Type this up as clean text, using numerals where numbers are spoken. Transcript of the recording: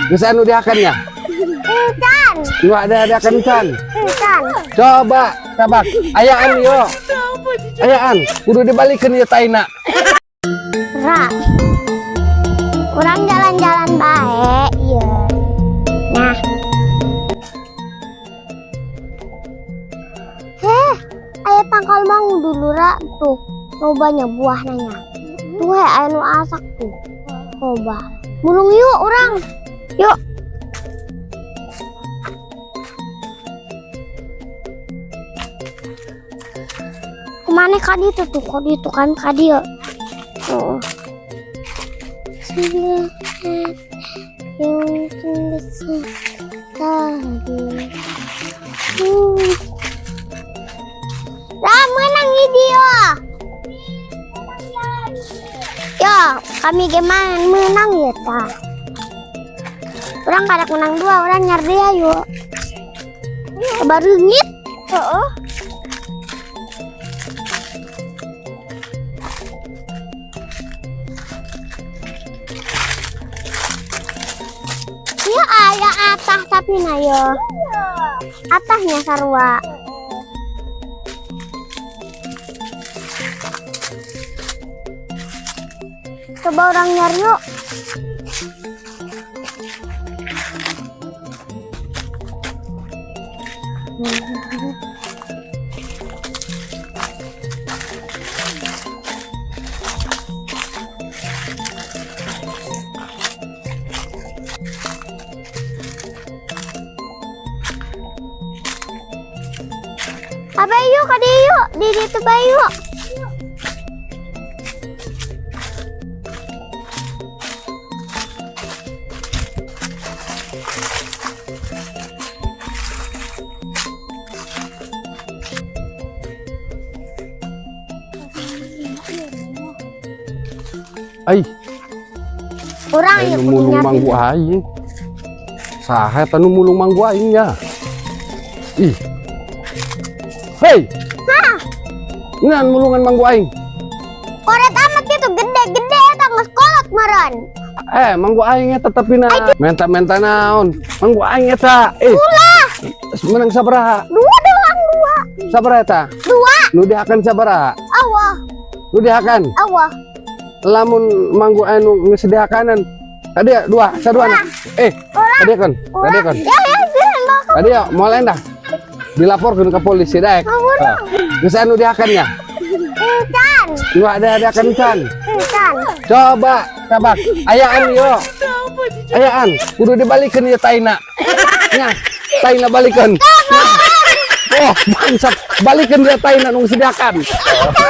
Geus anu dihakan nya? Encan. Nu ada dihakan can. Encan. Coba, tabak. Ayaan yo. Ayaan, kudu dibalikeun ieu taina. Ra. Urang jalan-jalan bae, iya. Nah. Heh, aya tangkal mangu dulu, Ra. Tuh, lobanya buah nanya. Tuh, he, aya nu asak tuh. Loba. Mulung yuk urang. Yuk. Kemana kadi itu tuh? Kadi itu kan kadi ya. Oh. Yang tadi. Lah, menang ini yo. Yo, kami gimana menang ya ta? Orang karak menang dua, orang nyari dia yuk. Baru ngit. Heeh. Ya aya atah tapi na yo. Atahnya sarua. Coba orang nyari yuk. Apa yuk kadi yuk di situ bae yuk. Ai, Urang aya yuk nu kudu mulung nyari. manggu aing. Saha eta nu mulung manggu aing ya? Ih. Hei. Ngan mulungan manggu aing. Koret amat gitu gede-gede eta geus kolot meureun. Eh, manggu aing eta tapi na menta-menta naon? Manggu aing eta. Eh. Ulah, Menang sabaraha? dua doang dua. Sabaraha eta? Dua. Nu dihakan sabaraha? Allah, Nu dihakan. Allah. Lamun manggu aing nu geus dihakanan. Tadi ya, dua, saduana. Eh, tadi kan, tadi kan. Ya ya, ya, bakal Tadi ya, mau lain dah. Dilaporkan ke polisi daek. Ngawurang. Geus anu dihakan nya. Encan, Nu ada dihakan can. encan. Coba, tabak. Ayaan yo. Ayaan, kudu dibalikeun ieu taina. Nya, taina balikeun. Oh, bangsat. Balikeun dia taina nu geus dihakan. Sabar.